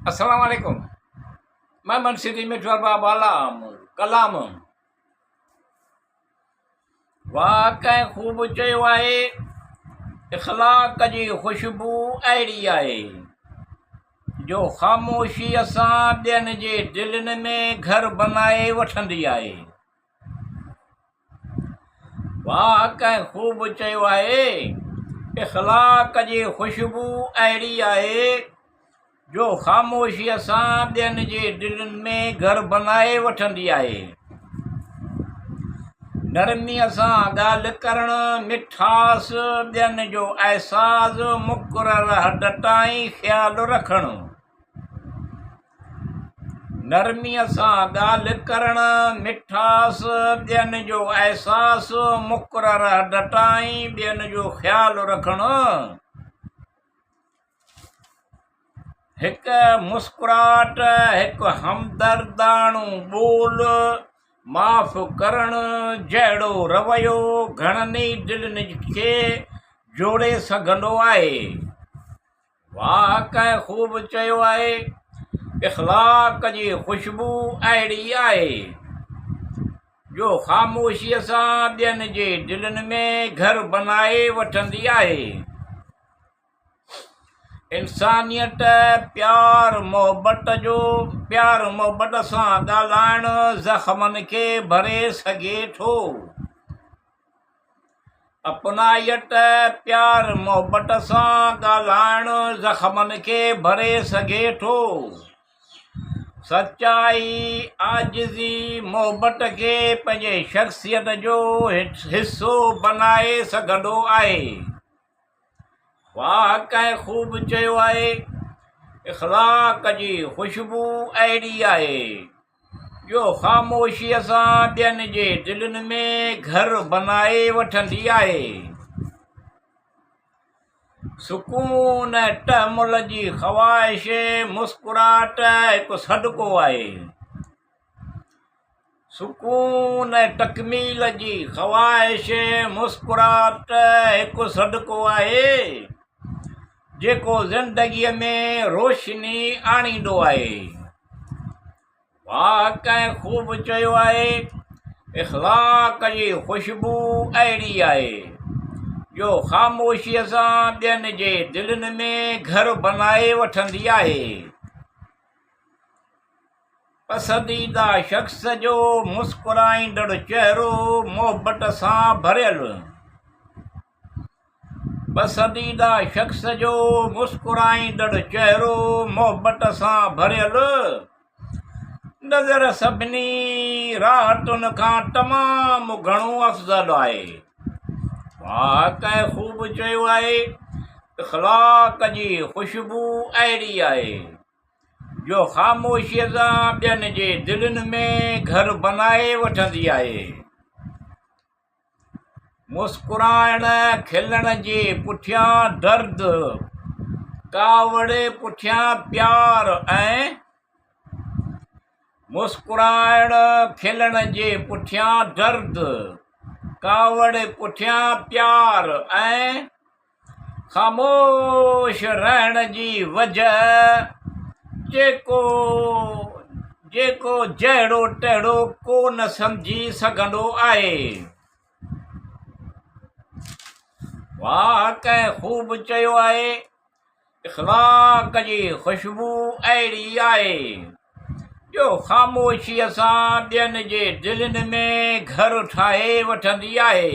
السلام عليڪم محمد سنڌي مٺو ارباب علام ڪلام واھ ڪنهن خوب چيو آهي اخلاق جي خوشبو اهڙي آهي جو خاموشي سان ٻين جي دلين ۾ گهر بنائي وٺندي آهي واهه ڪنهن خوب چيو آهي، اخلاق جي خوشبو اهڙي آهي جو خاموشيء سان ٻين جي دلين ۾ گهر بنائي وٺندي آهي. نرميء سان ڳالهه ڪرڻ، مٺاس، ٻين جو احساس، مقرر حد تائين خيال رکڻ. نرميء سان ڳالهه ڪرڻ، مٺاس، ٻين جو احساس، مقرر حد تائين ٻين جو خيال رکڻ. هڪ مسڪراهٽ، هڪ همدرداڻو ٻول، معاف ڪرڻ جهڙو رويو گهڻن ئي دلين کي جوڙي سگهندو آهي. واهه ڪنهن خوب چيو آهي، اخلاق جي خوشبو اهڙي آهي، جو خاموشيء سان ٻين جي دلين ۾ گهر بنائي وٺندي آهي. انسانيت، پيار محبت جو پيار محبت سان ڳالهائڻ زخمن کي ڀري سگهي ٿو. اپنائيت، پيار محبت سان ڳالهائڻ زخمن کي ڀري سگهي ٿو. سچائي، عاجزي، محبت کي پنهنجي شخصيت جو حصو بنائي سگهندو آهي. واهه ڪنهن خوب چيو آهي، اخلاق جي خوشبو اهڙي آهي جو خاموشيء سان ٻين جي دلين ۾ گهر بنائي وٺندي آهي. سڪون ۽ تحمل جي خواهش مسڪراهٽ هڪ صدقو آهي. سڪون ۽ تڪميل جي خواهش مسڪراهٽ هڪ صدقو آهي، جيڪو زندگيء ۾ روشني آڻيندو آهي. واهه ڪنهن خوب چيو آهي، اخلاق جي خوشبو اهڙي آهي، جو خاموشيء سان ٻين جي دلين ۾ گهر بنائي وٺندي آهي. پسنديده شخص جو مسڪرائيندڙ چهرو محبت سان ڀريل. پسنديده شخص جو مسڪرائيندڙ چهرو محبت سان ڀريل. نظر سڀني راحتن کان تمام گهڻو افضل آهي. واهه ڪنهن خوب چيو آهي، اخلاق جي خوشبو اهڙي آهي. جو خاموشيء سان ٻين جي دلين ۾ گهر بنائي وٺندي آهي. مسڪرائڻ کلڻ جي پٺيان درد، ڪاوڙ پٺيان پيار ۽. مسڪرائڻ کلڻ جي پٺيان درد، ڪاوڙ پٺيان پيار ۽. خاموش رهڻ جي وجهه جيڪو جيڪو جهڙو تهڙو ڪو نه سمجهي سگهندو آهي. واهه ڪنهن خوب چيو آهي، اخلاق جي خوشبو اهڙي آهي جو خاموشيء سان ٻين جي دلين ۾ گهر ٺاهي وٺندي آهي.